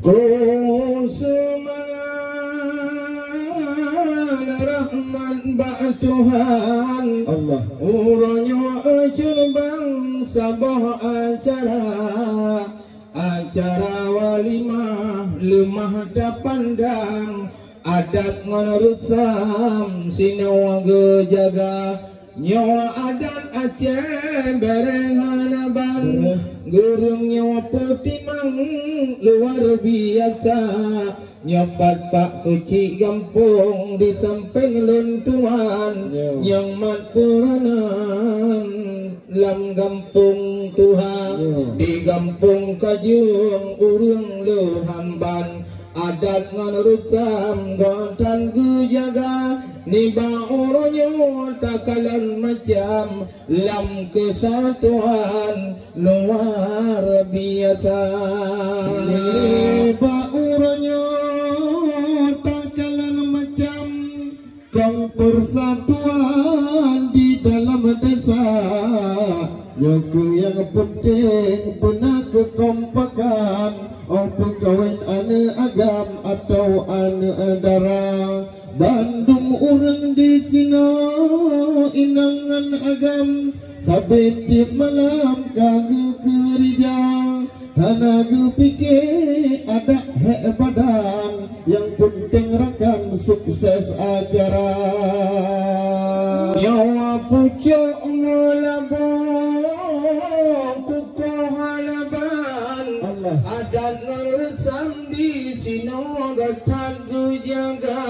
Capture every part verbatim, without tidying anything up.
Oh, seumangat rahmat bak Tuhan. Allah. Uroe nyoe cuba saboh acara, acara walimah leumah tapandang, adat ngon reusam sinoe geujaga. Nyoe adat Aceh bereng hana ban, gureueng nyoe peutimang luar biasa. Nyoe pat Pak Keuchik gampông di sampéng lôn tuan, nyang mat peranan lam gampông tuha, di gampông Kajeueng ureueng leuhamban. Adat ngon reusam gobnyan geujaga, nibak uroe nyoe takalon macam lam keusatuan luar biasa. Nibak uroe nyoe takalon macam kong persatuan di dalam desa. Nyoe keuh nyang peunteng beuna keukompakan, oh peukawén aneuk agam atawa aneuk dara. Bandum ureueng di sinoe inong ngon agam, sabe tiep malam ka geukeurija. Hana geupike adat hék badan, nyang peunteng rakan sukses acara. Nyoe pucok meulabong kukoh hana ban. Allah. Adat ngon reusam di sinoe gata geujaga.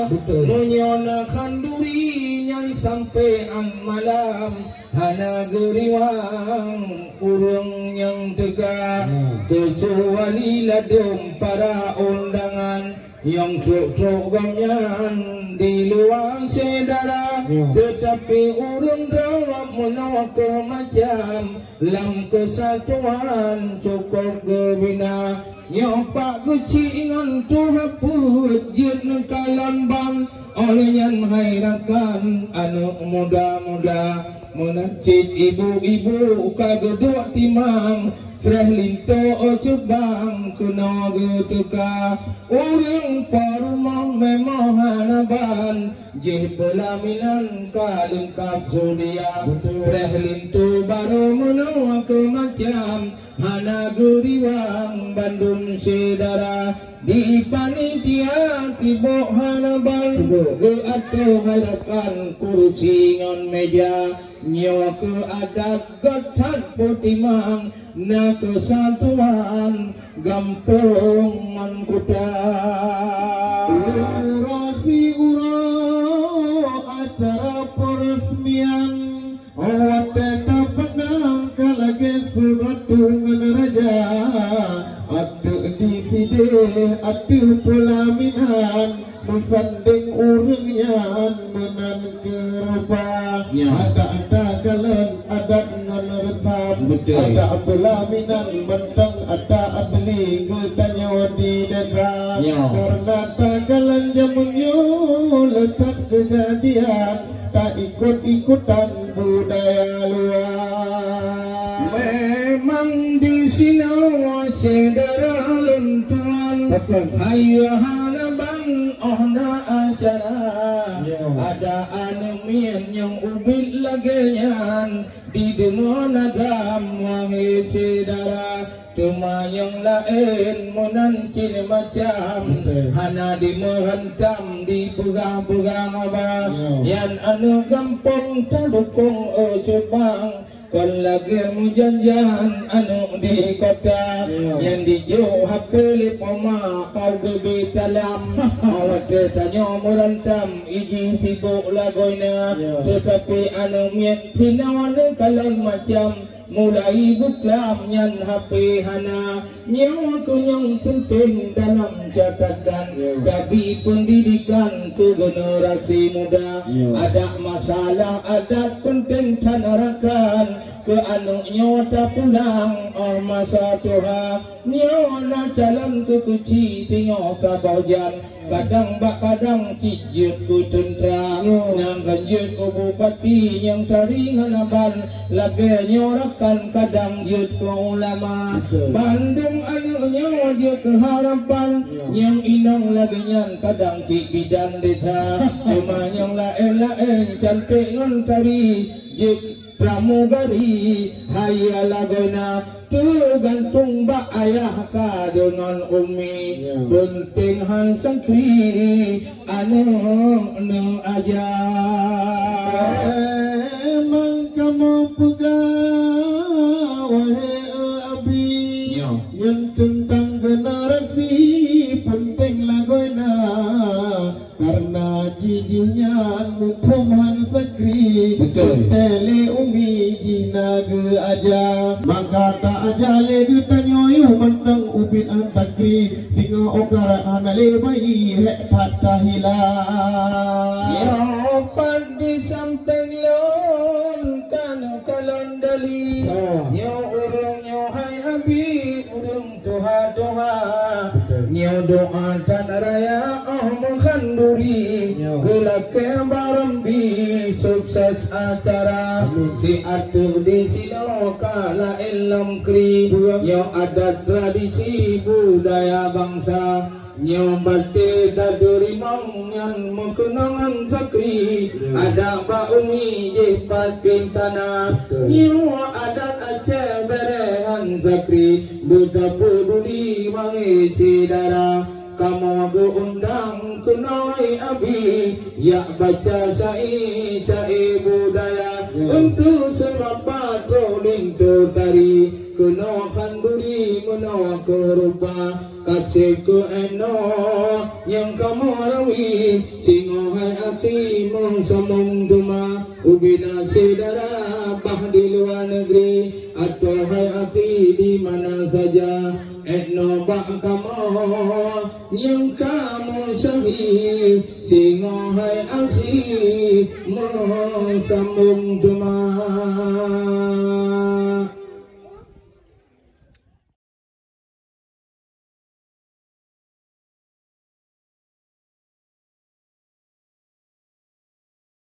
Betul. Meunyoe na khanduri nyan sampoe 'an malam, hana geuriwang ureueng nyang teuka, keucuali ladôm para undangan nyang trok-trok gobnyan di luwa syedara. Teutapi ureueng droe meunoe keuh macam lam keusatuan cukôp geubina. Nyoe Pak Keuchik ngon tuha peuet jeuet neukalon ban, oh lheueh nyan hai rakan aneuk muda-muda. Meunan cit ibu-ibu ka geuduek timang, preh linto oh cubang keunoe geuteuka. Ureueng po rumoh meumoh hana ban, jih peulaminan ka leungkap sudia. Betul. Preh linto barô meunoe keuh macam, hana geuriwang bandum syedara. Di panitia sibok hana ban, geuatoe hai rakan kursi ngon meja. Nyoe keuh adat göt that peutimang, na keusatuan gampông ngon kuta. Uroe siuroe acara peureusmian, oh watèe tapandang ka lagèe su ratu ngon raja. Ateueh disideh, ateueh peulaminan, meusandeng ureueng nyan meunan keu rupa. Ya. Adak takalon adat ngon reusam. Betul. Adak peulaminan mantong adak asli geutanyoe di desa. Ya. Karena takalon jameun nyoe le that keujadian, taikot-ikotan budaya luwa. Memang di sinoe syedara lôn tuan, betul, hai hana ban 'oh na acara. Ya. Adak aneuk miet nyang ubit lagèe nyan dideungoe agam wahé syedara. Teuma nyang laén meunan cit macam, betul, hana dimeuhantam dipeugah-peugah haba. Ya. Nyan aneuk gampông tadukong, oh cubang, kon lagèe meujan-jan aneuk di kota. Ya. Nyan dijok H P lé poma kau bebe talam. Watèe tanyoe meurantam ijih sibok lagoina. Ya. Teutapi aneuk miet sinoe neukalon macam, mulai buklam nyan H P hana. Nyoe keuh nyang peunteng dalam catatan, ya, bagi peundidikan keu generasi muda. Ya. Adak masalah adat peunteng that rakan, Keu aneuk nyoe tapulang, oh masa tuha, nyoe na calon keu kuci, teungoh saboh jan. Kadang bak kadang cit jeuet keu teuntra, nyang kan jeuet keu bupati, nyang tari ngon aban, lagèe nyoe rakan kadang jeuet keu ulama. Betul. Bandum aneuk nyoe jeuet keu harapan, nyang inong lagèe nyan kadang cit bidan desa. Teuma nyang laén-laén cantik ngon tari, jeuet pramugari, hai lagoina teugantung bak ayah ka deungon umi. Ya. Peunteng han sakri aneuk neuaja. Emang kamoe peugah, wahé abi, ya, nyan teuntang generasi peunteng lagoina. Karena jih-jih nyan muphom han sakri. Betul. Teuntèe lé umi jih na geuaja. Maka ta aja lé geutanyoe mantong ubit han sakri. Singoh ôk karat hana lé bayi hék that tahila. Nyoe pat di sampéng lôn kan kalon dali. Oh. Nyoe ureueng nyoe hai abi ureueng tuha-tuha. Betul. Nyoe doa tan raya oh meukhanduri. Nyoe. Geulakèe barang bi sukses acara. Amin. Si ateuh di sinoe ka laén lom kri. Betul. Nyoe adat tradisi budaya bangsa. Nyoe baté dadeurimong nyan meukeunong han sakri. Ya. Adat bak umi jih pat pih kana. Betul. Nyoe adat Aceh bèrèh han sakri. Beutapeuduli bangai syedara, kamoe geuundang keunoe abi, jak baca syaé-syaé budaya. Ya. Untuk seurapat trok linto tari, keunoe khanduri meunoe keuh rupa, ka sép keu inoe nyang kamoe rawi, singoh hai akhi meusambông teuma, ubena syedara bah di luwa neugri. Ateuh hai akhi di mana saja, étno bak kamoe nyang ka meusyahid, singoh hai akhi meusambông teuma.